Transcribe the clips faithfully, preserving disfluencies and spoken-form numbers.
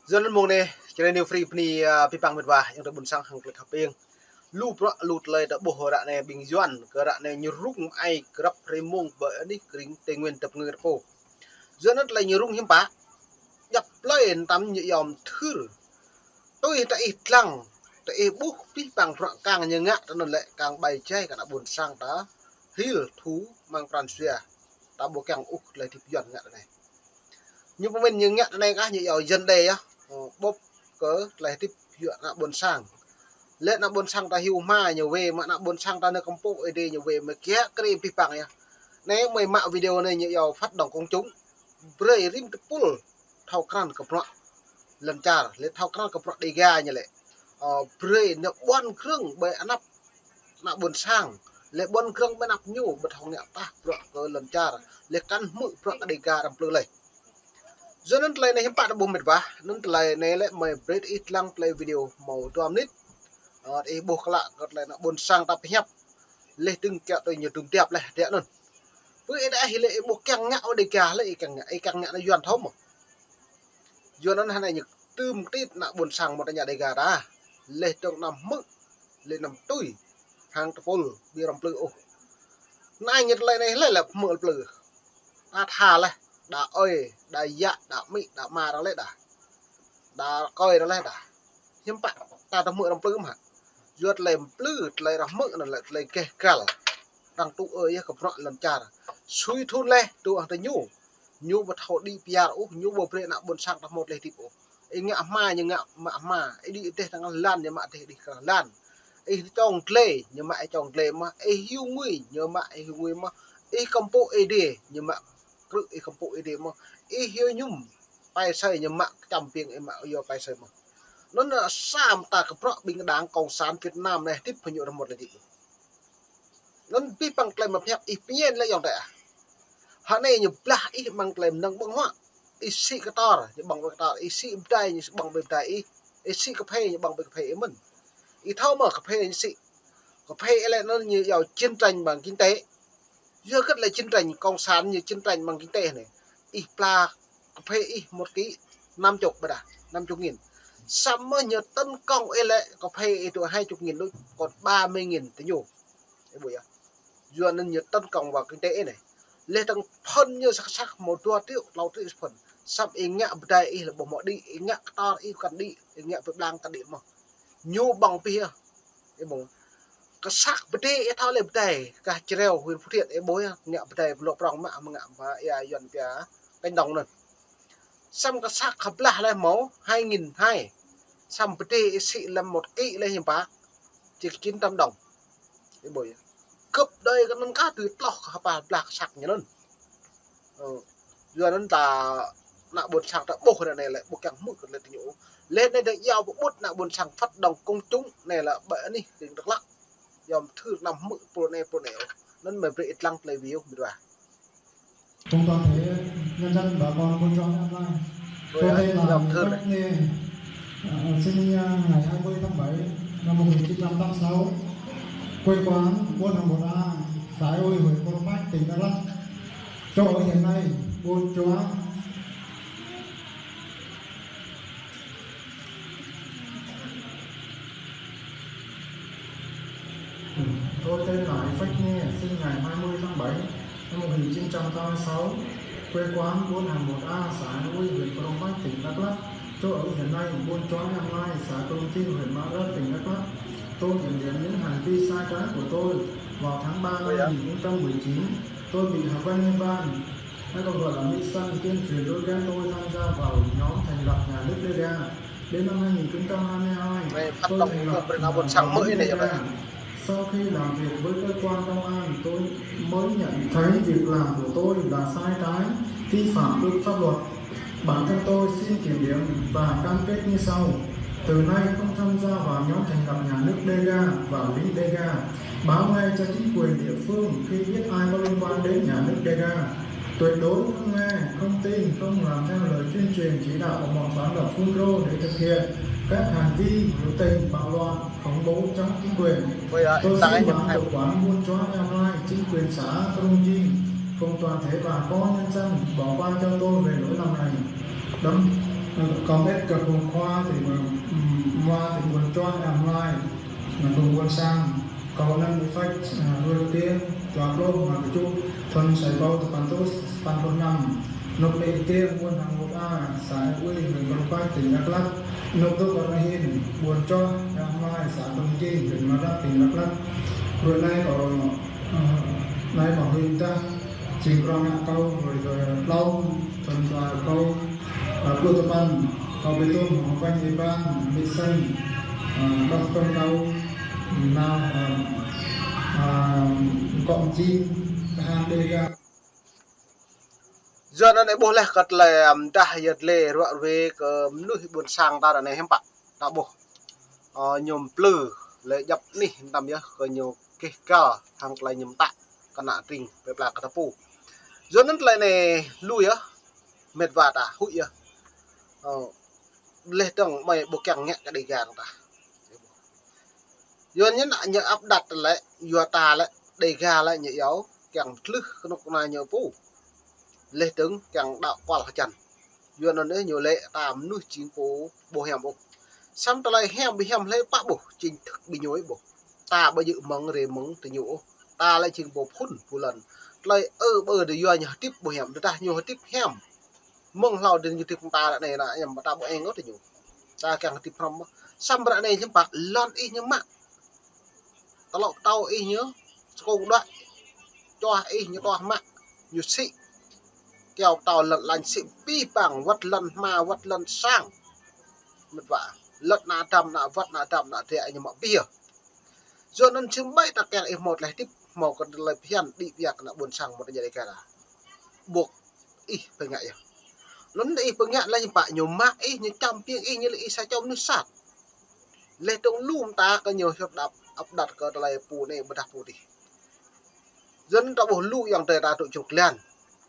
Yua anŭn mông anai, čơđai New Free bơni, a, abih bang mĕt wa, ayŏng adơi ƀôn sang hăng tơlơi khăp eng. Lu bruă, lu tơlơi ta ƀuh ră anai ƀing Yuan, kơ ră anai ñu rŭng ai grăp rơmông ƀơi anih kring Tây Nguyên tơpơngơ̆ tơpô. Yua anŭn tơlơi ñu rŭng hiư̆m pă, djăp plơi tăm ñu yom thưr. Tui ta ih dlăng, ta ih ƀuh abih bang bruă kang ñu ngă tơ anŭn lĕ kang ƀai jai kơ ană ƀôn sang ta hil thu mơ̆ng pran jua. Ta ƀu kiăng ôh tơlơi hơdip Yuan ngă tơ anai. Ñu pơmĭn ñu ngă tơ anai kah ñu yua Yuan đe yơh. Ơ, ƀuh kơ tơlơi hơdip Yuan ană ƀôn sang. Lĕ ană ƀôn sang ta hyu hma ñu wai mă, ană ƀôn sang ta nao kơmpô Ơi Adai ñu wai mă, kiăng kơ abih bang yơh. Anai mơi mă video anai ñu yua phát động công chúng. Brơi rĭm tơpul thâo krăn kơ bruă lŏn čar, lĕ thâo krăn kơ bruă Dega ñu lĕ. Ơ, brơi nao ƀuăn krơ̆ng ƀơi anăp ană ƀôn sang, lĕ ƀuăn krơ̆ng ƀơi anăp ñu, ƀu thâo ngă tah bruă kơ lŏn čar, lĕ kăn hmư̆ bruă kơ Dega răm plư lĕ. Yua anŭn tơlơi anai hiư̆m pă ta ƀuh mĕt wa, anŭn tơlơi anai lĕ mơi brơi ih dlăng tơlơi video hmâo dua mơnit. Ơ, ih ƀuh klă kơ tơlơi ană ƀôn sang ta pơhiăp. Lĕ tơ̆ng kiăng tui ñu dum diap lĕ, diap anŭn. Pơ ih đa ih lĕ ih ƀu kiăng ngă ôh Dega lĕ ih kiăng ngă, ih kiăng ngă ană Yuan thâo mơ̆. Yua anŭn hơnai ñu tơm kơtit ană ƀôn sang mơ̆ ta ngă Dega ta. Lĕ tơ̆ng anăm hmư̆, lĕ anăm tui. Hăng tơpul ƀu răm plư ôh. Anai ñu tơlơi anai lĕ lĕ hmư̆ plư. Ta tha lĕ, đa ơi, đa yă, đa amĭ, đa ama arăng lĕ đa. Đa rơkơi arăng lĕ đa. Hiư̆m pă, ta tơ hmư̆ răm plư mơ̆. Yua tơlơi plư, tơlơi arăng hmư̆ anŭn lĕ tơlơi gêh gal. Arăng tŭ ơi yơh kơ bruă lŏn čar. Sui thun lĕ, tŭ ang tơ ñu. Ñu ƀu thâo đĭ pơyar ôh, ñu ƀu brơi ană ƀôn sang ta hmâo tơlơi hơdip ôh. Ih ngă hma, ñu ngă mă hma. Ih đĭ dêh tơngan lan, ñu mă dêh đĭ krah lan. Ih čong glai, ñu mă ih čong glai mơ̆n. Ih hyu ngui, ñu mă ih hyu ngui mơ̆n. Ih kơmpô Ơi Adai, ñu mă krư̆ ih kơmpô Ơi Adai mơ̆n. Ih hyu ñum, pai asơi ñu mă kơčăm piêng ih mă yua pai asơi mơ̆n. Anŭn samơ̆ ta kơ bruă ƀing đảng Cộng sản Việt Nam anai hơdip hơñu rơmut lĕ dih. Anŭn abih bang tơlơi mă pơhiăp ih pơñen lĕ ayŏng adơi ah. Hơnai ñu blah ih mơ̆ng tơlơi mơnơ̆ng ƀơ̆ng huă. Ih sĭ kơtor, ñu ƀơ̆ng ƀơi kơtor. Ih sĭ bơdai, ñu ƀơ̆ng ƀơi bơdai ih. Ih sĭ kơphê, ñu ƀơ̆ng ƀơi kơphê ih mơ̆n. Ih thâo mơ̆ kơphê ñu sĭ. Kơphê ih lĕ anŭn ñu yua chiến tranh bằng kinh tế. Yua hơget lĕ chiến tranh, cộng sản ñu chiến tranh bằng kinh tế anai. Ih pla kơphê ih một ký năm chục ƀơi đa, năm chục nghìn. Samơ̆ ñu tấn công ih lĕ kơphê ih tŭ hai chục nghìn đôč, còn ba mươi nghìn tơ ñu. Ih ƀuh yơh. Yua anŭn ñu tấn công vào kinh tế ih anai. Lĕ tơ̆ng phŭn ñu săk săk hmâo dua triệu, klâo triệu phŭn. Samơ̆ ih ngă bơdai ih lĕ ƀu hmâo đĭ, ih ngă kơtor ih kăn đĭ, ih ngă pơblang kăn đĭ mơ̆n. Ñu ƀơ̆ng pih yơh. Ih ƀuh. Kơ săk bơdai ih thâo lĕ bơdai, kah Čreo huyện Phú Thiện ih ƀuh yơh, ngă bơdai ƀu lŏ prŏng mă, mă ngă mă ia Yuan pia cánh đồng anŭn. Samơ̆ kơ săk kơ blah lĕ hmâo hai nghìn hai. Samơ̆ bơdai ih sĭ lăm một ký lĕ hiư̆m pă. Chỉ chín trăm đồng. Ih ƀuh yơh. Gấp đôi kơ anŭn kah tui tloh kơ hơpa blah kơ săk ñu anŭn. Ơ, yua anŭn ta ană ƀôn sang ta ƀuh ră anai lĕ ƀu kiăng hmư̆ kơ tơlơi tơ ñu. Lĕ anai ta yua pơƀut ană ƀôn sang phát động công chúng anai lĕ ƀơi anih kring Dak Lak. Yom thưr anăm hmư̆ pô anai pô anai ôh. Anŭn mơi brơi ih dlăng tơlơi video mĕt wa. Cùng toàn thể nhân dân bà con buôn Chó Ea Lai. Tôi tên là Nguyễn Khắc Nghê, à, sinh, à, ngày hai mươi tháng bảy năm một nghìn chín trăm tám mươi sáu, quê quán Buôn Hàng Một A, xã Ea Ui, huyện Krông Pach, tỉnh Đắk Lắk. Chỗ ở hiện nay, Buôn Chó. Tôi tên là Ea Phách Nghê, sinh ngày hai mươi tháng bảy năm một nghìn chín trăm tám mươi sáu, quê quán Buôn Hàng Một A, xã Ea Ui, huyện Krông Pach, tỉnh Đắk Lắk. Chỗ ở hiện nay, Buôn Chó Ea Lai, xã Krông Chim, huyện Mă Rơk, tỉnh Đắk Lắk. Tôi kiểm điểm những hành vi sai trái của tôi. Vào tháng ba năm hai nghìn không trăm mười chín, tôi bị Hà Văn Nhật Bản, hay còn gọi là Mỹ Săn, tuyên truyền lôi kéo tôi tham gia vào nhóm thành lập nhà nước Đê Ga. Đến năm hai nghìn không trăm hai mươi hai, tôi thành lập nhà nước Đê Ga. Sau khi làm việc với cơ quan công an, tôi mới nhận thấy việc làm của tôi là sai trái, vi phạm pháp luật. Bản thân tôi xin kiểm điểm và cam kết như sau. Từ nay không tham gia vào nhóm thành lập nhà nước Đê Ga và lính Đê Ga. Báo ngay cho chính quyền địa phương khi biết ai có liên quan đến nhà nước Đê Ga. Tuyệt đối không nghe, không tin, không làm theo lời tuyên truyền chỉ đạo của bọn phản động Fulro để thực hiện các hành vi biểu tình, bạo loạn, khủng bố chống chính quyền. Tôi xin báo chủ quán Buôn Chó Ea Lai, chính quyền xã Krông Chim, cùng toàn thể bà con nhân dân bỏ qua cho tôi về lỗi lầm này. Đóng Kâo mĕt kơ phung khua tơlơi, ưm, mơ̆ng tơlơi ƀuôn čuah Ea Hlai, anŭn phung ƀuôn sang, kâo anăn Y Phách, ơ, Hruê Kơtiêng, dua pluh, mă kơčŭ, thŭn sa rơbâo tơpăn rơtuh sapăn pluh năm. Anŭn mĕt kơtiêng ƀuôn Hang Mŭt A, xã Ea Ui, huyện Krông Pach, tỉnh Đắk Lắk. Anŭn tŭ kơ anŭn hin, ƀuôn čuah Ea Hlai, xã Krông King, huyện Murdang, tỉnh Đắk Lắk. Hruê anai kâo, ơ, anai kâo hŭi tah, jing prŏng ngă kâo, hruê kơ tlâo, thŭn dua rơbâo, ơ, pluh tơpăn, kâo ƀu tŭ hăng ƀañ ƀing ƀing, ƀing săn, ơ, đŏk tơm kâo, nao, ơ, ơ, kŏ jing, kơ hăng Dega. Yua anŭn ih ƀuh laih kơ tơlơi, ưm, dah yơh tơlơi ruă ruê kơ mơnuih ƀuôn sang ta ră anai hiư̆m pă, ta ƀuh. Ơ, ñu plư, lĕ djăp anih mơtam yơh kơ ñu kih kơ hăng tơlơi ñu mơtă kơ ană tring plơi pla kơ ta pô. Yua anŭn tơlơi anai lui yơh, mĕt wa ta huĭ yơh. Ơ, laih dơ̆ng mơi ƀu kiăng ngă kơ Dega ta. Yua anŭn ñu áp đặt lĕ, yua ta lĕ, Dega lĕ ñu iâu, kiăng tlưh kơnuk kơna ñu pô. Laih dơ̆ng kiăng đaŏ kual hơjăn. Yua anŭn yơh ñu lĕ ta mơnuih jing pô ƀu hiam ôh. Samơ̆ tơlơi hiam ƀu hiam hlơi pă ƀuh, chính thức ƀing ñu ih ƀuh. Ta ƀu djơ̆ mơ̆ng rê mơ̆ng tơ ñu ôh. Ta lĕ jing pô phŭn pô lŏn. Tơlơi ơ ƀơ dơ̆ yua ñu hơdip ƀu hiam, tơdah ñu hơdip hiam. Mơ̆ng hlâo dơ̆ ñu hơdip ta ră anai ană hiam ta ƀu eng ôh tơ ñu. Ta kiăng hơdip hrŏm mơ̆n. Samơ̆ ră anai hiư̆m pă lŏn ih ñu mă. Tơlŏ pơtâo ih ñu, skông đuaĭ, čuah ih ñu tuah mă, ñu sĭ. Kyâo pơtâo lŏn lañ sĭ abih bang, wăt lŏn hma, wăt lŏn sang. Mĕt wa, lŏn ană dăm, ană wăt, ană dăm, ană dĕ ñu mă abih yơh. Yua anŭn jing ƀai ta kiăng ih hmâo tơlơi hơdip, hmâo kơ tơlơi phiăn, đĭ biă kơ ană ƀuôn sang mơ̆ tơña Dega ta. Ƀuh ih pơngă yơh. Anŭn ih pơngă lĕ ñu pă ñu mă ih, ñu čăm piêng ih, ñu lĕ ih sa čô mơnuih sat. Laih dơ̆ng lu mơta kơ ñu hiăp đăp, áp đặt kơ tơlơi pô anai ƀôdah pô adih. Yua anŭn ta ƀuh lu ayŏng adơi ta dŏ čruk lan,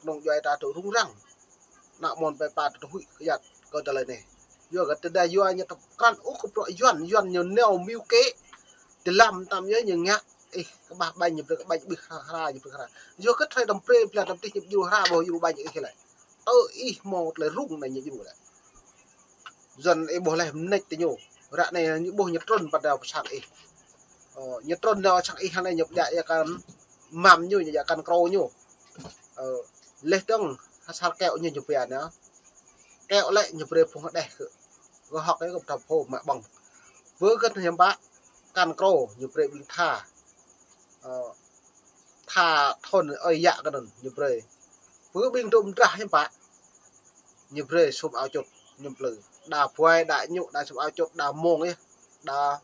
kơnung djuai ta dŏ rŭng răng. Ană mơnuih plơi pla ta dŏ huĭ kơyăt kơ tơlơi anai. Yua kơ tơdah yua ñu tơkrăn ôh kơ bruă Yuan, Yuan ñu nao mơyŭ kĕ, tơlăm tăm yơh ñu ngă, ih, kơƀah ƀañ ñu brơi kơ ƀañ ƀih hra hra ñu brơi hra. Yua kơ tơlơi tăm brơi blan tăm tih ñu djru hra ƀuh djru ƀañ ih lĕ. Tơ ih hmâo tơlơi rŭng anai ñu djru lĕ. Yua anŭn ih ƀuh laih mơneč tơ ñu. Ră anai ñu ƀuh ñu trŭn pơ đao pơ sang ih. Ơ, ñu trŭn đao sang ih hăng anai ñu pơdjai ia kăn măm ñu, ñu djai kăn krô ñu. Ơ, laih dơ̆ng asar keo ñu ñu pia anai. Keo lĕ ñu brơi phung hơđeh kơ. Gơ̆ hŏk yơh kơ pơtao phô mă ƀơ̆ng. Wơ̆t kơ hiư̆m pă kăn krô ñu brơi ƀing tha. Ơ, tha thôn ơi yă kơ anŭn ñu brơi. Wơ̆t ƀing dŏ mơdrah hiư̆m pă. Ñu brơi sum ao čut, ñu plư. Đa buai, đa ñu, đa sum ao čut, đa mông yơh. Đa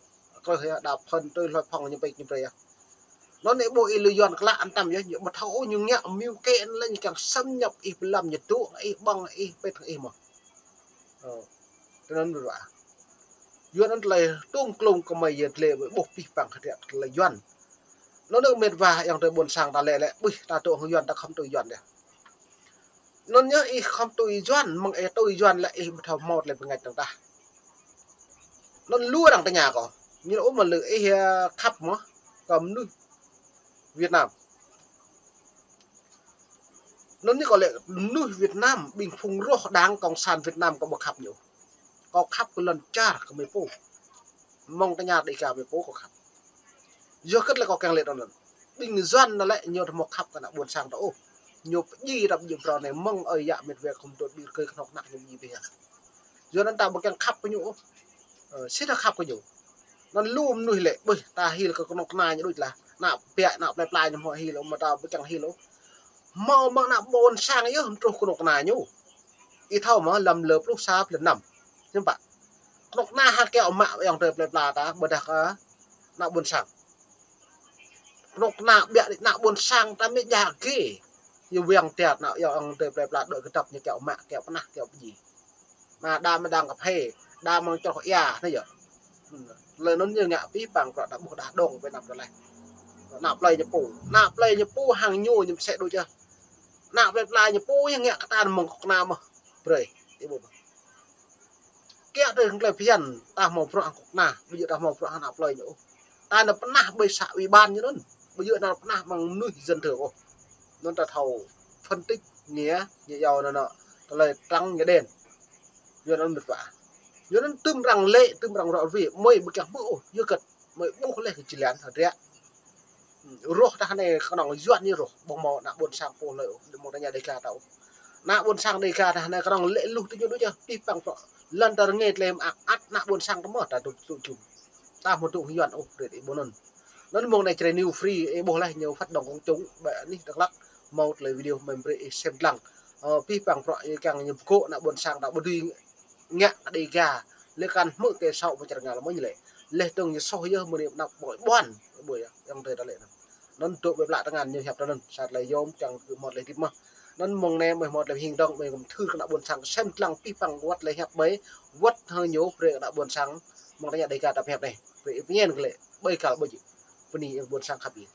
krưh yơh, đa phơn tui hloi phŏng ñu pĕč ñu brơi yơh. Anŭn ih ƀuh ih lu Yuan klă ăn tăm yơh, ñu ƀu thâo ôh ñu ngă mơyŭ kĕ anŭn lĕ ñu kiăng xâm nhập ih pơlăm ñu dŏ ih ƀơ̆ng ih pĕt ih mơ̆n. Ơ, tơ anŭn ƀu ruă. Yua anŭn tơlơi tông klông kơ mơi yơh tơlơi ƀuh abih bang hơdră tơlơi Yuan. Anŭn mĕt wa ayŏng adơi ƀuôn sang ta lĕ lĕ, ƀuh ta dŏ hăng Yuan ta khŏm tui Yuan yơh. Anŭn yơh ih khŏm tui Yuan, mơ̆ng ih tui Yuan lĕ ih ƀu thâo hmâo tơlơi pơngač dơ̆ng tah. Anŭn lu arăng tơña kâo. Ñu ôh mă lư ih, ơ, khăp mơ̆ kơ mơnuih Việt Nam. Anŭn ñu kâo lĕ mơnuih Việt Nam, ƀing phung roh Đảng Cộng sản Việt Nam kâo ƀu khăp ñu. Kâo khăp kơ lŏn čar kơ mơi pô. Mơ̆ng tơña Dega mơi pô kâo khăp. Yua kơ tơlơi kâo kiăng lĕ anŭn. Ƀing Yuan anŭn lĕ ñu ƀu thâo khăp kơ ană ƀuôn sang ta ôh. Ñu pơdjai răm jing phrâo anai mơ̆ng ơi yă mĕt wa khŏm dŏ ƀing rơkơi kơnuk kơna ñu pơdjai ƀiă. Yua anŭn ta ƀu kiăng khăp kơ ñu ôh. Ơ, sĭt ta khăp kơ ñu. Anŭn lu mơnuih lĕ, ƀuh, ta hil kơ kơnuk kơna ñu đôč lah. Ană biă, ană plơi pla ñu hmâo hil ôh, mơ̆ ta ƀu kiăng hil ôh. Hmâo mơ̆ng ană ƀuôn sang yơh truh kơnuk kơna ñu. Ih thâo mơ̆ lăm lơ pluh sa blan năm. Hiư̆m pă. Kơnuk kơna hăng keo mă ayŏng adơi plơi pla ta, ƀôdah kơ ană ƀuôn sang. Kơnuk kơna biă đĭ ană ƀuôn sang ta mĕt djă gê. Yua wiăng tiat ană ayŏng adơi plơi pla đuaĭ kơdŏp ñu keo mă, keo pơnah, keo pơdjai. Ană đa mơdang kơphê, đa mơ̆ng čroh ia, anai yơh. Tơlơi anŭn ñu ngă abih bang bruă ta ƀuh đah dong Việt Nam tơlơi. Ană plơi ñu pô, ană plơi ñu pô hăng ñu ñu mơsĕ đôč yơh. Ană plơi pla ñu pô ñu ngă kơtan mơ̆ng kơnuk kơna mơ̆. Brơi, ih ƀuh mơ̆. Kiăng tui hăng tơlơi phiăn, ta hmâo bruă hăng kơnuk kơna, ƀu djơ̆ ta hmâo bruă hăng ană plơi ñu ôh. Ta nao pơnah ƀơi xã ủy ban ñu anŭn, ƀu djơ̆ nao pơnah mơ̆ng mơnuih dân thường ôh. Anŭn ta thâo phân tích nghĩa, ñu iâu anŭn, anŭn, tơlơi trắng nghĩa đen. Yua anŭn mĕt wa. Yua anŭn tơm arăng lĕ, tơm arăng rŏ rơwe, mơi ƀu kiăng hmư̆ ôh, yua hơget. Mơi ƀuh laih kơ jơlan hơdră. Rŏh tah anai kơnơ̆ng Yuan ñu rŏh, ƀu hmâo ană ƀôn sang pô hlơi ôh, mơ̆ng tơña Dega ta ôh. Ană ƀôn sang Dega tah anai kơnơ̆ng lĕ luh tơ ñu đôč yơh, pih păng prŏ. Lŏn ta rơngai tơlơi mơak ăt ană ƀôn sang ta mơ̆ ta dôk tŭ jum. Ta hmâo dŏ hăng Yuan ôh, brơi ih ƀuh anŭn. Anŭn mơ̆ng anai Jrai New Free, ih ƀuh laih ñu phát động công chúng, ƀơi anih Dak Lak, hmâo tơlơi video mơi brơi ih sem lăng. Ơ, pih păng prŏ ih kiăng ñu pơgô̆ ană ƀôn sang ta ƀu dưi ngă kơ Dega, lĕ kăn hmư̆ kơ sŏ pơčrang ngă lăm mơ̆n lĕ. Leh tơ̆ng ñu soh yơh mơ̆n anăp ƀuăn, ƀuăn yơh, yang tơi ta lĕ anŭn. Anŭn dŏ ƀơi plă tơngan ñu hiăp ta anŭn, sat lĕ yôm kiăng kơ hmâo tơlơi hơdip mơ̆n. Anŭn mơ̆ng anai mơi hmâo tơlơi hing dong, mơi kăm thưr kơ ană ƀôn sang, sem lăng pih păng wơ̆t tơlơi hiăp ƀơi, wơ̆t hơ ñu brơi kơ ană ƀôn sang, mơ̆ng tơña Dega ta pơhiăp anai. Brơi ih pơñen kơ lĕ, ƀơi kăl ƀơi jĭ. Bơni ih ƀôn sang khăp ih.